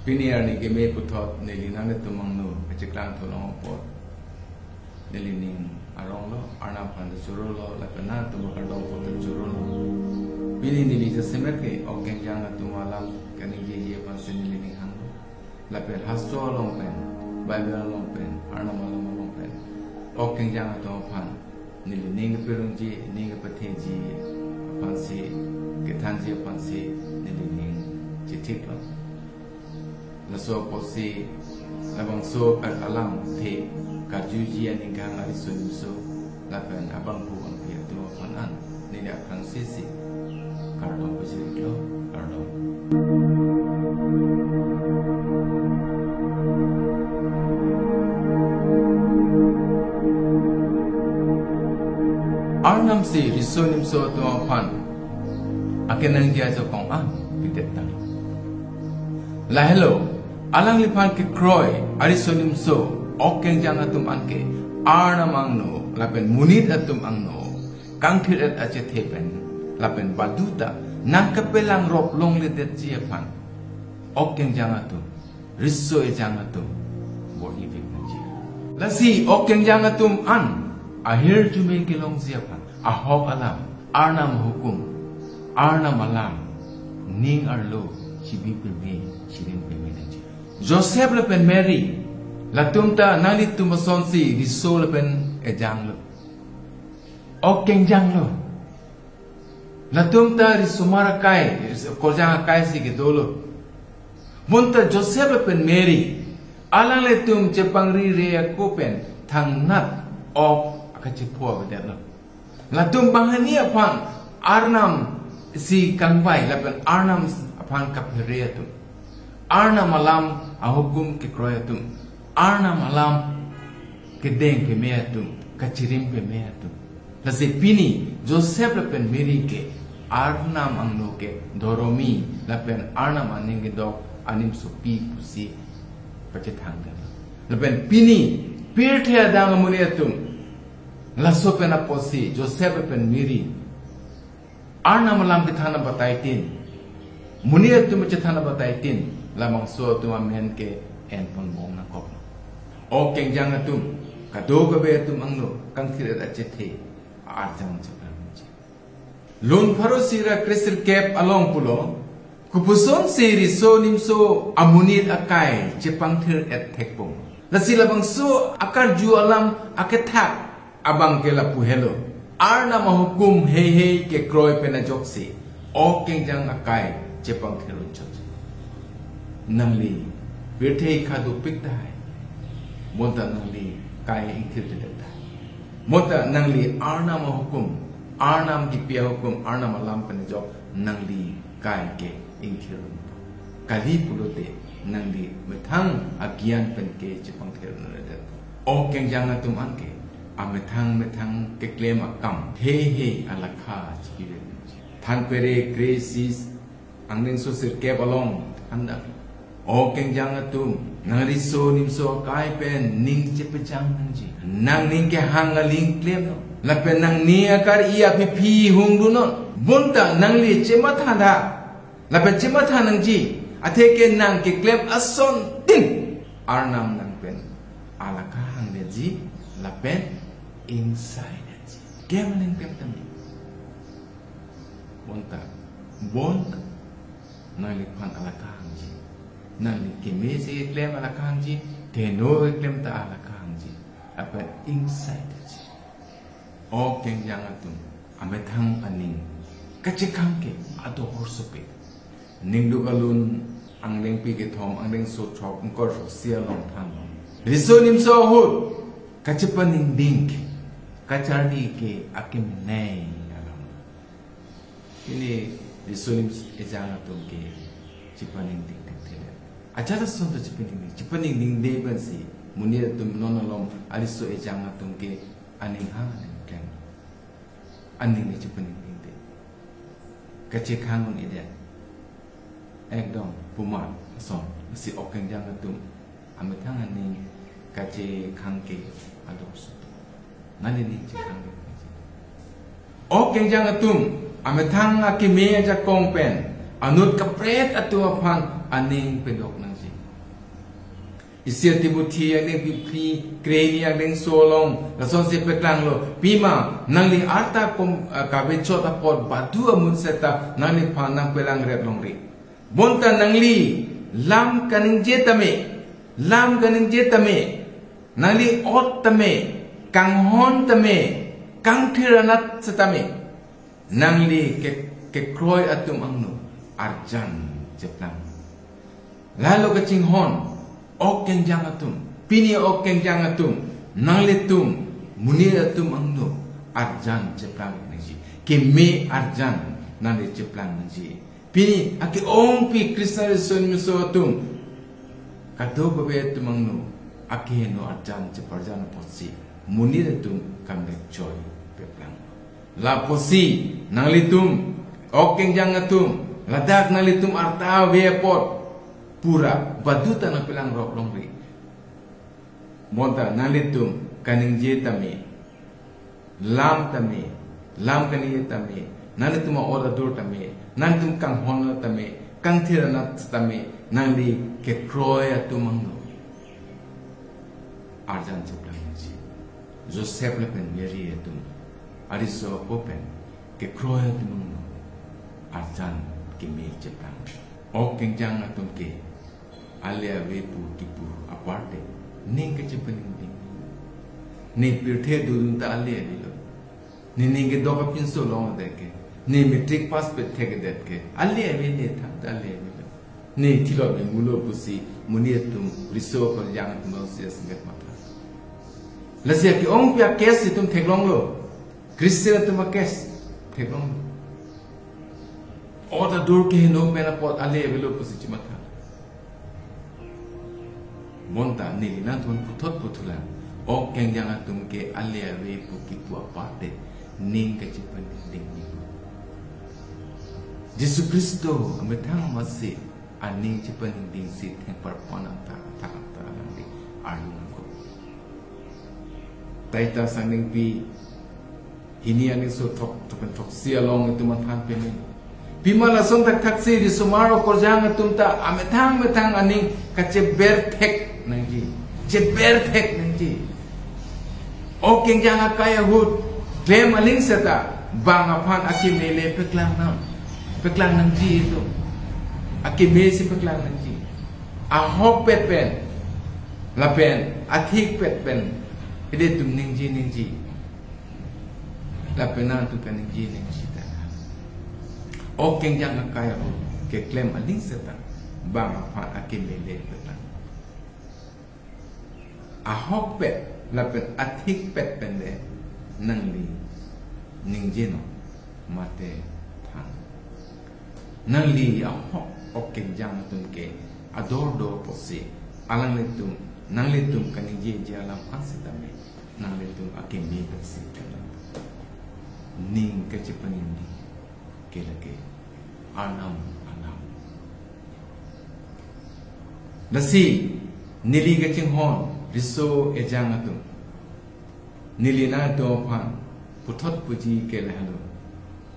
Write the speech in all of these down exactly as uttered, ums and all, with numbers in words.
Pini arni keme puthot neli nanglitum angno kacheklang tholong apot neli ning aronglo, Arnam aphan ta chorolo, lapen nangtum kardom apot ta chorolo. Pini neli jasemet ke ok kengjang atum alam kaningjeji aphansi neli ning hanglo. Lapen hastro along pen, Bible along pen, Arnam alam along pen ok kengjang atum aphan neli ning keperungji, ning kepatheji aphansi, kethanji aphansi neli ning chethiklo. Laso apotsi labangso alam the karjuji aning kehang ariso nimso lapen abangphu bangphi atum aphan an neli aphrangsi si kardom pajirlo, kardom. Arnam si riso nimso atum aphan akenangji ajakong an pidet tang. Lahelo, alangliphan kekroi ariso nimso ok kengjang atum anke Arnam angno lapen monit atum angno kangthir-et achethe pen lapen baduta nangkepelangrop longledetji aphan ok kengjang atum, riso ejang atum bor-ivek nangji. Lasi ok kengjang atum an ahirjume kelongji aphan ahok alam, Arnam ahukum, Arnam alam ning arlo chibi peme, chirim peme nangji. Joseph lapen Mary, latum ta nanglitum asonsi riso lapen ejanglo, ok kengjanglo. Latum ta risomar akai, korjang akai si kedolo. Bonta Joseph lapen Mary, alanglitum chepangrire ako pen thangnat ok akachepho avedetlo. Latum banghini aphan Arnam si kangvai lapen Arnam aphan kaphere atum, Arnam alam ahukum kekroi atum, Arnam alam kedeng peme atum, kachirim peme atum. Lasi pini Joseph lapen Mary ke Arnam angno ke dhoromi lapen Arnam aning kedok animsopi pusi pachethangdet. Lapen pini pirthe adang amonit atum laso pen apotsi Joseph lapen Mary Arnam alam kethan abataitin, monit atum chethan abataitin, labangso atum amen ke enponbom nangkok. Ok kengjang atum, kadokave atum angno kangthir-et achethe arjang chakramji. Lun pharo isi ra kresirkep along pulo, kopuson si riso nimso amonit akai chepangthir-et thekpon. Lasi labangso akarju alam akethak abang ke lapu helo. Arnam ahukum heihei kekroi pen ajoksi ok kengjang akai chepangthir-et chot. Nangli pirthe khadupik tahai. Bonta nangli kai ingthirdet tahai. Bonta nangli Arnam ahukum, Arnam kipi ahukum, Arnam alam pen ajok nangli kai ke ingthir-un. Kali pulote nangli methang agyan pen ke chepangthir-undet. Ok kengjang atum anke amethang methang keklem akam heihei alakha chipivet. Thanphere kre-isi angdengso sirkep along thandak. Ok kengjang atum, nang riso nimso akai pen ning chepejang nangji. Nangning kehang aling klemnon. Lapen nangning akar-i aphi phi hungdunnon. Bonta nangli chematha tha. Lapen chematha nangji. Atheke nang keklem asontin Arnam nang pen alakha hangdetji. Lapen ingsaidetji. Kemleng klemtame. Bonta, bonta nangliphan alakha hangji. Nangli keme si keklem alakha hangji, theno keklem ta alakha hangji. Lapen ingsaidetji. Ok kengjang atum, amethang aning kachekhang ke ador sopik. Ningduk alun angdengpi kethom angdengso throk ingkoi throksi along thanlo. Riso nimso ahut kachepaningding ke, kacharli ke akemnei alam. Pini riso nimso ejang atum ke chepaningding thekthe. Ajat ason ta chepaningding, chepaningdingde pensi monit atum non along ariso ejang atum ke aning hang aning klem. Aning le chepaningdingde. Kachekhang un-edet. Ekdom puma ason si ok kengjang atum amethang aning kachekhang ke ador sopik. Nangli ning chekhang ke. Ok kengjang atum, amethang akeme ajakong pen anut kaprek atum aphan aning pedok nangji. Isi Timothy angdengpi phli, krehini angdengso along lasonsi paklanglo, pima nangli arta kom, ah, kavechot apot badu amun seta nangliphan nangpalangret longri. Bonta nangli lam kaningje tame, lam kaningje tame, nangli ot tame, kanghon tame, kangthir anat setame, nangli ke, kekroi atum angno arjan cheplang. Lalo kachinghon, ok kengjang atum, pini ok kengjang atum, nanglitum monit atum angno arjan cheplang nangji, keme arjan nangli cheplang nangji. Pini ake-ongpi Christian riso nimso atum, kadokave atum angno akeheno arjan cheparjan apotsi monit atum kangdek choi peplang. Lapusi nanglitum ok kengjang atum, ladak nanglitum arta ave apot pura badu ta nangpalangrok longri. Bonta nanglitum kaningje tame, lam tame, lam kaningje tame, nanglitum a-ot adur tame, nanglitum kanghon tame, kangthir anat tame, nangli kekroi atum angno arjan cheplang nangji. Joseph lapen Mary atum ariso apo pen kekroi atum angno arjan keme cheplang. Ok kengjang atum ke ale ave pu kipu aparte ning kachepaningding. Ne pirthe dodun ta ale avelo. Ne ning kedok apinso longledet ke, ne matric pass pethekdet ke, ale ave, ne thangta ale avelo. Ne thilot memulo pusi monit atum, riso akorjang atum alongsi asingkat matha. Lasi ake-ongpi a-case itum theklonglo. Christian atum a-case theklonglo. Ot adur keheno pen apot ale avelo pusi chimatha. Bonta neli nangtum puthot puthulang, ok kengjang atum ke ale ave pu kipu aparte ning kachepaningding. Jisu Khristo amethang amatsi aning chepaningdingsi thengparpon angta thak angta alangli arlu nangkok. Titus angdengpi hini angdengso thok, thok pen throksi along itum mathan peme. Pima lason thakthaksi risomar akorjang atum ta amethang methang aning kacheber thek nangji, cheber thek nangji. Ok kengjang akai ahut klem aling seta bang aphan akeme le peklang nang, peklang nangji itum. Akemesi peklang nangji. Ahokpet pen lapen athikpet pen ilitum ningje ningje. Lapen nangtum kaningje ningje ta. Ok kengjang akai ahut keklem aling seta bang aphan akeme le peklang. Ahokpet lapen athikpet pen le nangli ningjenon mate thang. Nangli ahok ok kengjang atum ke ador do apotsi alanglitum, nanglitum kaningjeje alam an setame nanglitum akeme pensi kelang. Ning kachepaningding ke lake Arnam anam. Lasi neli kachinghon riso ejang atum, neli nangtum aphan puthot puji ke lahelo,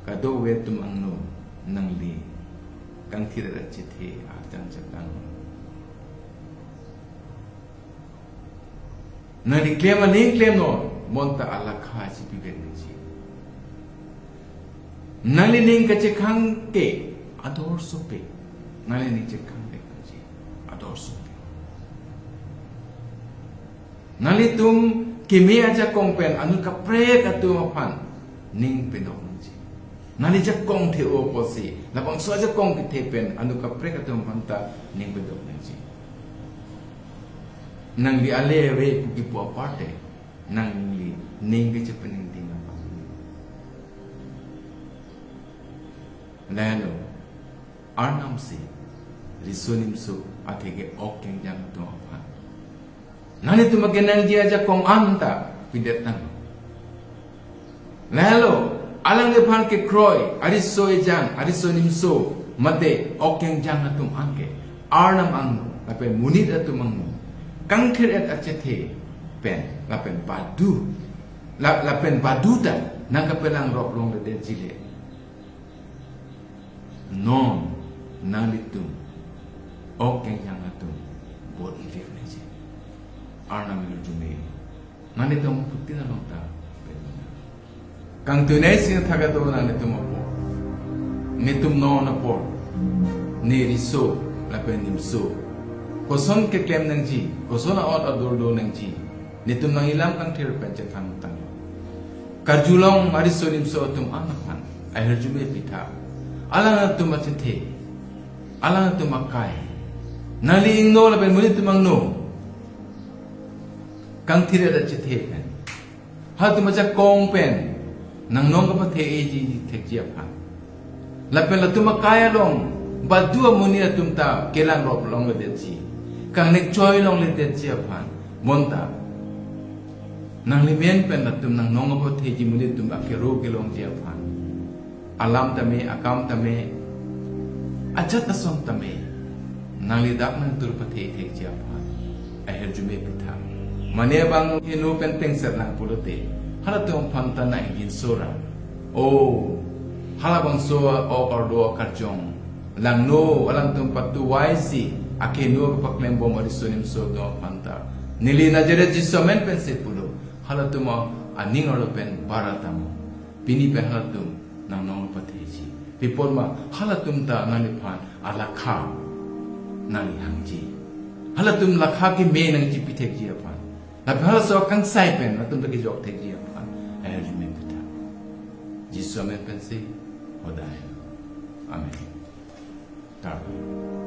kadokave atum angno nangli kangthir achethe arjan cheplang. Nangli klem aning klemnon, bonta alakha chepivek nangji. Nangli ning kachekhang ke ador sope. Nangli ning chekhang ke nangji ador sope. Nanglitum keme ajakong pen anut kaprek atum aphan ning pedok nangji. Nangli jakong the-o apotsi, labangso ajakong kethe pen anut kaprek atum aphan ta ning pedok nangji. Nangli ale ave pu kipu aparte nangli ning kachepaningding aphan. Lalo Arnam si riso nimso atheke ok kengjang atum aphan nanglitum akenangji ajakong anta pidet tang. Lalo alangliphan kekroi ariso ejang, ariso nimso mate ok kengjang atum anke Arnam angno lapen monit atum angno kangthir-et achethe pen lapen badu, la, lapen badu ta nangkapelangrok longledetji le. Non nanglitum ok kengjang atum bor-ivek nangji. Arnam ahirjume. Nanglitum aphutin along ta pemena. Kangtunai sing thakado nanglitum apor. Netum non apor. Ne riso lapen nimso. Koson keklem nangji, koson a'ot adur do nangji. Netum nangkelam kangthir pen chethang tang. Karjulong ariso nimso atum an aphan ahirjume pitha. Alangtum achethe. Alangtum akai. Nangli ingno lapen monit atum angno. Kangthir achethe pen. Halatum ajakong pen. Nangnong kapathe-eji thekji aphan. Lapen latum akai along. Badu amonit atum ta kelang rop longledetji. Kangnek choi longledetji aphan. Bonta. Nanglimen pen latum nangnong kapatheji monit atum akero kelongji aphan. Alam tame, akam tame, ajat ason tame, nangli dak nangtur pathe thekji aphan ahirjume pitha. Mane bang heno pen tengser nang pulote, halatum aphan ta nang-ingjinso ra. O, halabangso a-ok arlo akarjong langno, alangtum patuvaisi, akeheno kapaklembom ariso nimso atum aphan ta. Neli Nazareth Jisu amen pensi pulo, halatum aning arlo pen bara tamo. Pini pen halatum nangnong patheji. Pi apot ma halatum ta nangliphan alakha nanglihangji. Halatum lakha keme nangjipithekji aphan. Lapen halaso akangsai pen latum ta kejok thekji aphan ahirjume pitha. Jisu amen pensi hodai. Amen. Tarpon.